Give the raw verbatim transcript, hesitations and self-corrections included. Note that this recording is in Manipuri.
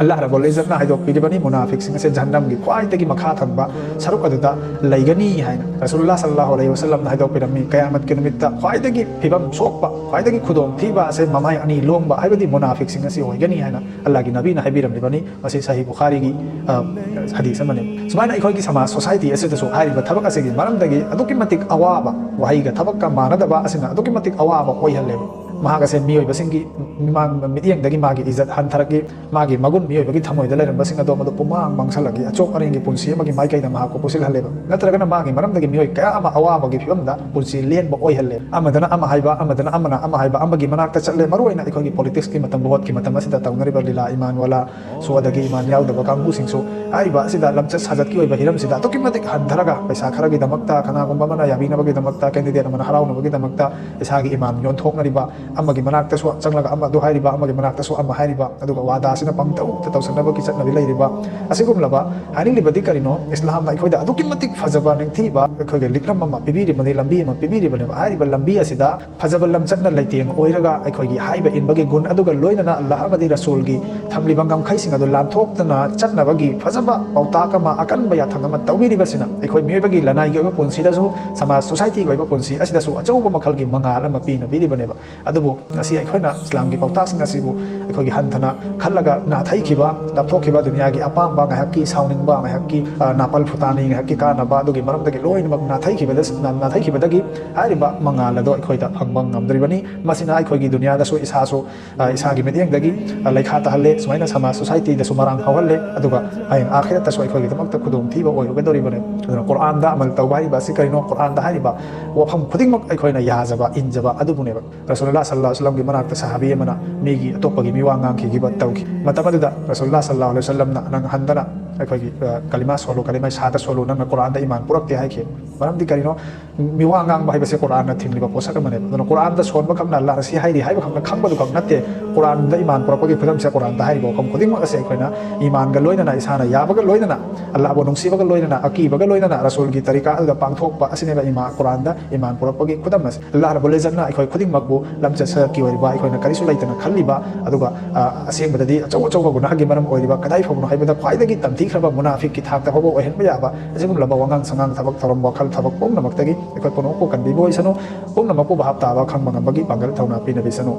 ꯑꯜꯂꯥꯍ ꯔꯕꯨꯜ ꯏꯖꯠꯅ ꯍꯥꯏꯗꯣꯛꯄꯤꯔꯤꯕꯅꯤ, ꯃꯨꯅꯥꯐꯤꯛꯁꯤꯡ ꯑꯁꯦ ꯖꯍꯟꯅꯝꯒꯤ ꯈ꯭ꯋꯥꯏꯗꯒꯤ ꯃꯈꯥ ꯊꯪꯕ ꯁꯔꯨꯛ ꯑꯗꯨꯗ ꯂꯩꯒꯅꯤ ꯍꯥꯏꯅ꯫ ꯔꯁꯨꯂꯨꯜꯂꯥꯍ ꯁꯜꯂꯜꯂꯥꯍꯨ ꯑꯂꯩꯍꯤ ꯋꯁꯜꯂꯝꯅ ꯍꯥꯏꯗꯣꯛꯄꯤꯔꯝꯃꯤ, ꯀꯌꯥꯃꯠꯀꯤ ꯅꯨꯃꯤꯠꯇ ꯈ꯭ꯋꯥꯏꯗꯒꯤ ꯐꯤꯕꯝ ꯁꯣꯛꯄ, ꯈ꯭ꯋꯥꯏꯗꯒꯤ ꯈꯨꯗꯣꯡꯊꯤꯕ ꯑꯁꯦ ꯃꯃꯥꯏ ꯑꯅꯤ ꯂꯣꯡꯕ, ꯍꯥꯏꯕꯗꯤ ꯃꯨꯅꯥꯐꯤꯛꯁꯤꯡ ꯑꯁꯤ ꯑꯣꯏꯒꯅꯤ ꯍꯥꯏꯅ ꯑꯜꯂꯥꯍꯒꯤ ꯅꯕꯤꯅ ꯍꯥꯏꯕꯤꯔꯝꯂꯤꯕꯅꯤ꯫ ꯃꯁꯤ ꯁꯍꯤ ꯕꯨꯈꯥꯔꯤꯒꯤ, ꯑ, ꯍꯗꯤꯁ ꯑꯃꯅꯤ꯫ ꯁꯨꯃꯥꯏꯅ ꯑꯩꯈꯣꯏꯒꯤ ꯁꯃꯥꯖ, ꯁꯣꯁꯥꯏꯇꯤ ꯑꯁꯤꯗꯁꯨ ꯍꯥꯏꯔꯤꯕ ꯊꯕꯛ ꯑꯁꯤꯒꯤ ꯃꯔꯝꯗꯒꯤ ꯑꯗꯨꯛꯀꯤ ꯃꯇꯤꯛ ꯑꯋꯥꯕ, ꯋꯥꯍꯩꯒ ꯊꯕꯛꯀ ꯃꯥꯟꯅꯗꯕ ꯑꯁꯤꯅ ꯑꯗꯨꯛꯀꯤ ꯃꯇꯤꯛ ꯑꯋꯥꯕ ꯑꯣꯏꯍꯜꯂꯦꯕ꯫ ꯃꯍꯥꯛ ꯑꯁꯦ ꯃꯤꯑꯣꯏꯕꯁꯤꯡꯒꯤ ꯃꯤꯃꯥꯡ, ꯃꯤꯠꯌꯦꯡꯗꯒꯤ ꯃꯥꯒꯤ ꯏꯖꯠ ꯍꯟꯊꯔꯛꯏ, ꯃꯥꯒꯤ ꯃꯒꯨꯟ, ꯃꯤꯑꯣꯏꯕꯒꯤ ꯊꯃꯣꯏꯗ ꯂꯩꯔꯝꯕꯁꯤꯡ ꯑꯗꯣ ꯃꯗꯨ ꯄꯨꯝꯃꯥꯡ ꯃꯥꯡꯁꯜꯂꯛꯏ, ꯑꯆꯣꯛ ꯑꯔꯦꯡꯒꯤ ꯄꯨꯟꯁꯤ ꯑꯃꯒꯤ ꯃꯥꯏꯀꯩꯗ ꯃꯍꯥꯛꯄꯨ ꯄꯨꯁꯤꯜꯍꯜꯂꯦꯕ꯫ ꯅꯠꯇ꯭ꯔꯒꯅ ꯃꯥꯒꯤ ꯃꯔꯝꯗꯒꯤ ꯃꯤꯑꯣꯏ ꯀꯌꯥ ꯑꯃ ꯑꯋꯥꯕꯒꯤ ꯐꯤꯕꯝꯗ ꯄꯨꯟꯁꯤ ꯂꯦꯟꯕ ꯑꯣꯏꯍꯜꯂꯦ꯫ ꯑꯃꯗꯅ ꯑꯃ ꯍꯥꯏꯕ, ꯑꯃꯗꯅ ꯑꯃꯅ ꯑꯃ ꯍꯥꯏꯕ, ꯑꯃꯒꯤ ꯃꯅꯥꯛꯇ ꯆꯠꯂꯦ꯫ ꯃꯔꯨꯑꯣꯏꯅ ꯑꯩꯈꯣꯏꯒꯤ ꯄꯣꯂꯤꯇꯤꯛꯁꯀꯤ ꯃꯇꯝ, ꯚꯣꯠꯀꯤ ꯃꯇꯝ ꯑꯁꯤꯗ ꯇꯧꯅꯔꯤꯕ ꯂꯤꯂꯥ, ꯏꯃꯥꯟ ꯋꯥꯂꯥ, ꯁꯣ ꯑꯗꯒꯤ ꯏꯃꯥꯟ ꯌꯥꯎꯗꯕ ꯀꯥꯡꯕꯨꯁꯤꯡꯁꯨ ꯍꯥꯏꯔꯤꯕ ꯑꯁꯤꯗ ꯂꯝꯆꯠ ꯁꯥꯖꯠꯀꯤ ꯑꯣꯏꯕ ꯍꯤꯔꯝꯁꯤꯗ ꯑꯗꯨꯛꯀꯤ ꯃꯇꯤꯛ ꯍꯟꯊꯔꯒ, ꯄꯩꯁꯥ ꯈꯔꯒꯤꯗꯃꯛꯇ, ꯀꯅꯥꯒꯨꯝꯕ ꯑꯃꯅ ꯌꯥꯕꯤꯅꯕꯒꯤꯗꯃꯛꯇ, ꯀꯦꯟꯗꯤꯗꯦꯠ ꯑꯃꯅ ꯍꯔꯥꯎꯅꯕꯒꯤꯗꯃꯛꯇ ꯏꯁꯥꯒꯤ ꯏꯃꯥꯟ ꯌꯣꯟꯊꯣꯛꯅꯔꯤꯕ, ꯑꯃꯒꯤ ꯃꯅꯥꯛꯇꯁꯨ ꯆꯪꯂꯒ ꯑꯃ ꯑꯗꯨ ꯍꯥꯏꯔꯤꯕ, ꯑꯃꯒꯤ ꯃꯅꯥꯛꯇꯁꯨ ꯑꯃ ꯍꯥꯏꯔꯤꯕ, ꯑꯗꯨꯒ ꯋꯥꯗꯥꯁꯤꯅ ꯄꯪꯇꯧꯗ ꯇꯧꯁꯟꯅꯕꯒꯤ ꯆꯠꯅꯕꯤ ꯂꯩꯔꯤꯕ꯫ ꯑꯁꯤꯒꯨꯝꯂꯕ, ꯍꯥꯏꯅꯤꯡꯂꯤꯕꯗꯤ ꯀꯔꯤꯅꯣ? ꯏꯁꯂꯥꯝꯅ ꯑꯩꯈꯣꯏꯗ ꯑꯗꯨꯛꯀꯤ ꯃꯇꯤꯛ ꯐꯖꯕ, ꯅꯤꯡꯊꯤꯕ ꯑꯩꯈꯣꯏꯒꯤ ꯂꯤꯛꯂꯝ ꯑꯃ ꯄꯤꯕꯤꯔꯤꯕꯅꯤ, ꯂꯝꯕꯤ ꯑꯃ ꯄꯤꯕꯤꯔꯤꯕꯅꯦꯕ꯫ ꯍꯥꯏꯔꯤꯕ ꯂꯝꯕꯤ ꯑꯁꯤꯗ ꯐꯖꯕ ꯂꯝꯆꯠꯅ ꯂꯩꯇꯦꯡ ꯑꯣꯏꯔꯒ ꯑꯩꯈꯣꯏꯒꯤ ꯍꯥꯏꯕ ꯏꯟꯕꯒꯤ ꯒꯨꯟ, ꯑꯗꯨꯒ ꯂꯣꯏꯅꯅ ꯑꯜꯂꯥꯍ ꯑꯃꯗꯤ ꯔꯁꯨꯜꯒꯤ ꯊꯝꯂꯤꯕ ꯉꯝꯈꯩꯁꯤꯡ ꯑꯗꯨ ꯂꯥꯟꯊꯣꯛꯇꯅ ꯆꯠꯅꯕꯒꯤ ꯐꯖꯕ ꯄꯥꯎꯇꯥꯛ ꯑꯃ, ꯑꯀꯟꯕ ꯌꯥꯊꯪ ꯑꯃ ꯇꯧꯕꯤꯔꯤꯕꯁꯤꯅ ꯑꯩꯈꯣꯏ ꯃꯤꯑꯣꯏꯕꯒꯤ ꯂꯅꯥꯏꯒꯤ ꯑꯣꯏꯕ ꯄꯨꯟꯁꯤꯗꯁꯨ, ꯁꯃꯥꯖ ꯁꯣꯁꯥꯏꯇꯤꯒꯤ ꯑꯣꯏꯕ ꯄꯨꯟꯁꯤ ꯑꯁꯤꯗꯁꯨ ꯑꯆꯧꯕ ꯃꯈꯜꯒꯤ ꯃꯉꯥꯜ ꯑꯃ ꯄꯤꯅꯕꯤꯔꯤꯕꯅꯦꯕ꯫ ꯑꯗꯨꯕꯨ ꯉꯁꯤ ꯑꯩꯈꯣꯏꯅ ꯏꯁꯂꯥꯝꯒꯤ ꯄꯥꯎꯇꯥꯛꯁꯤꯡ ꯑꯁꯤꯕꯨ ꯑꯩꯈꯣꯏꯒꯤ ꯍꯟꯊꯅ ꯈꯜꯂꯒ ꯅꯥꯊꯩꯈꯤꯕ, ꯂꯥꯞꯊꯣꯛꯈꯤꯕ, ꯗꯨꯅꯤꯌꯥꯒꯤ ꯑꯄꯥꯝꯕ, ꯉꯥꯏꯍꯥꯛꯀꯤ ꯁꯥꯎꯅꯤꯡꯕ, ꯉꯥꯏꯍꯥꯛꯀꯤ, ꯑ, ꯅꯥꯄꯜ ꯐꯨꯇꯥꯅꯤ, ꯉꯥꯏꯍꯥꯛꯀꯤ ꯀꯥꯟꯅꯕ, ꯑꯗꯨꯒꯤ ꯃꯔꯝꯗꯒꯤ ꯂꯣꯏꯅꯃꯛ ꯅꯥꯊꯩꯈꯤꯕꯗ-, ꯅꯥ-, ꯅꯥꯊꯩꯈꯤꯕꯗꯒꯤ ꯍꯥꯏꯔꯤꯕ ꯃꯉꯥꯜ ꯑꯗꯣ ꯑꯩꯈꯣꯏꯗ ꯐꯪꯕ ꯉꯝꯗ꯭ꯔꯤꯕꯅꯤ꯫ ꯃꯁꯤꯅ ꯑꯩꯈꯣꯏꯒꯤ ꯗꯨꯅꯤꯌꯥꯗꯁꯨ ꯏꯁꯥꯁꯨ, ꯑ, ꯏꯁꯥꯒꯤ ꯃꯤꯠꯌꯦꯡꯗꯒꯤ, ꯑ, ꯂꯩꯈꯥ ꯇꯥꯍꯜꯂꯦ, ꯁꯨꯃꯥꯏꯅ ꯁꯃꯥꯖ ꯁꯣꯁꯥꯏꯇꯤꯗꯁꯨ ꯃꯔꯥꯡ ꯍꯧꯍꯜꯂꯦ, ꯑꯗꯨꯒ ꯍꯌꯦꯡ ꯑꯥꯈꯤꯔꯠꯇꯁꯨ ꯑꯩꯈꯣꯏꯒꯤꯗꯃꯛꯇ ꯈꯨꯗꯣꯡꯊꯤꯕ ꯑꯣꯏꯔꯨꯒꯗꯧꯔꯤꯕꯅꯦ꯫ ꯑꯗꯨꯅ ꯀꯨꯔꯥꯟꯗ ꯑꯃꯜ ꯇꯧꯕ ꯍꯥꯏꯔꯤꯕ ꯑꯁꯤ ꯀꯔꯤꯅꯣ? ꯀꯨꯔꯥꯟꯗ ꯍꯥꯏꯔꯤꯕ ꯋꯥꯐꯝ ꯈꯨꯗꯤꯡꯃꯛ ꯑꯩꯈꯣꯏꯅ ꯌꯥꯖꯕ, ꯏꯟꯖꯕ ꯑꯗꯨꯕꯨꯅꯦꯕ꯫ ꯔꯁꯨꯂꯨꯜꯂꯥꯍ ꯁꯜꯂꯜꯂꯥꯍꯨ ꯑꯂꯩꯍꯤ ꯋꯁꯜꯂꯝꯒꯤ ꯃꯅꯥꯛꯇ ꯁꯍꯥꯕꯤ ꯑꯃꯅ ꯃꯤꯒꯤ, ꯑꯇꯣꯞꯄꯒꯤ ꯃꯤꯋꯥ ꯉꯥꯡꯈꯤꯈꯤꯕ ꯇꯧꯈꯤ꯫ ꯃꯇꯝ ꯑꯗꯨꯗ ꯔꯁꯨꯂꯨꯜꯂꯥꯍ ꯁꯜꯂꯜꯂꯥꯍꯨ ꯑꯂꯩꯍꯤ ꯋꯁꯜꯂꯝꯅ ꯅꯪ ꯍꯟꯗꯅ ꯑꯩꯈꯣꯏꯒꯤ, ꯑ, ꯀꯂꯤꯃꯥ ꯁꯣꯜꯂꯨ, ꯀꯂꯤꯃꯥ ꯁꯍꯥꯗ ꯁꯣꯜꯂꯨ, ꯅꯪꯅ ꯀꯨꯔꯥꯟꯗ ꯏꯃꯥꯟ ꯄꯨꯔꯛꯇꯦ ꯍꯥꯏꯈꯤ꯫ ꯃꯔꯝꯗꯤ ꯀꯔꯤꯅꯣ? ꯃꯤꯋꯥ ꯉꯥꯡꯕ ꯍꯥꯏꯕꯁꯦ ꯀꯨꯔꯥꯟꯅ ꯊꯤꯡꯂꯤꯕ ꯄꯣꯠꯁꯛ ꯑꯃꯅꯦꯕ꯫ ꯑꯗꯨꯅ ꯀꯨꯔꯥꯟꯗ ꯁꯣꯟꯕ ꯈꯛꯅ ꯑꯜꯂꯥꯍꯅ ꯁꯤ ꯍꯥꯏꯔꯤ ꯍꯥꯏꯕ ꯈꯛꯅ ꯈꯪꯕꯗꯨ ꯈꯛ ꯅꯠꯇꯦ꯫ ꯀꯨꯔꯥꯟꯗ ꯏꯃꯥꯟ ꯄꯨꯔꯛꯄꯒꯤ ꯈꯨꯗꯝꯁꯦ, ꯀꯨꯔꯥꯟꯗ ꯍꯥꯏꯔꯤꯕ ꯋꯥꯐꯝ ꯈꯨꯗꯤꯡꯃꯛ ꯑꯁꯦ ꯑꯩꯈꯣꯏꯅ ꯏꯃꯥꯟꯒ ꯂꯣꯏꯅꯅ, ꯏꯁꯥꯅ ꯌꯥꯕꯒ ꯂꯣꯏꯅꯅ, ꯑꯜꯂꯥꯍꯕꯨ ꯅꯨꯡꯁꯤꯕꯒ ꯂꯣꯏꯅꯅ, ꯑꯀꯤꯕꯒ ꯂꯣꯏꯅꯅ ꯔꯁꯨꯜꯒꯤ ꯇꯔꯤꯀꯥ ꯑꯗꯨꯗ ꯄꯥꯡꯊꯣꯛꯄ ꯑꯁꯤꯅꯦꯕ ꯏꯃꯥ-, ꯀꯨꯔꯥꯟꯗ ꯏꯃꯥꯟ ꯄꯨꯔꯛꯄꯒꯤ ꯈꯨꯗꯝ ꯑꯁꯦ꯫ ꯑꯜꯂꯥꯍ ꯔꯕꯨꯜ ꯏꯖꯠꯅ ꯑꯩꯈꯣꯏ ꯈꯨꯗꯤꯡꯃꯛꯄꯨ ꯂꯝꯆꯠ ꯁꯥꯖꯠꯀꯤ ꯑꯣꯏꯔꯤꯕ, ꯑꯩꯈꯣꯏꯅ ꯀꯔꯤꯁꯨ ꯂꯩꯇꯅ ꯈꯜꯂꯤꯕ, ꯑꯗꯨꯒ, ꯑ, ꯑꯁꯦꯡꯕꯗꯗꯤ ꯑꯆꯧ ꯑꯆꯧꯕ ꯒꯨꯅꯥꯍꯒꯤ ꯃꯔꯝ ꯑꯣꯏꯔꯤꯕ, ꯀꯗꯥꯏ ꯐꯥꯎꯕꯅꯣ ꯍꯥꯏꯕꯗ ꯈ꯭ꯋꯥꯏꯗꯒꯤ ꯇꯝꯊꯤꯈ꯭ꯔꯕ ꯃꯨꯅꯥꯐꯤꯛꯀꯤ ꯊꯥꯛꯇ ꯐꯥꯎꯕ ꯑꯣꯏꯍꯟꯕ ꯌꯥꯕ ꯑꯁꯤꯒꯨꯝꯂꯕ ꯋꯥꯉꯥꯡ ꯁꯉꯥꯡ, ꯊꯕꯛ ꯊꯧꯔꯝ, ꯋꯥꯈꯜ, ꯊꯕꯛ ꯄꯨꯝꯅꯃꯛꯇꯒꯤ ꯑꯩꯈꯣꯏ ꯄꯨꯝꯅꯃꯛꯄꯨ ꯀꯟꯕꯤꯕ ꯑꯣꯏꯁꯅꯨ꯫ ꯄꯨꯝꯅꯃꯛꯄꯨ ꯚꯥꯞ ꯇꯥꯕ, ꯈꯪꯕ ꯉꯝꯕꯒꯤ ꯄꯥꯡꯒꯜ ꯊꯧꯅꯥ ꯄꯤꯅꯕꯤꯁꯅꯨ꯫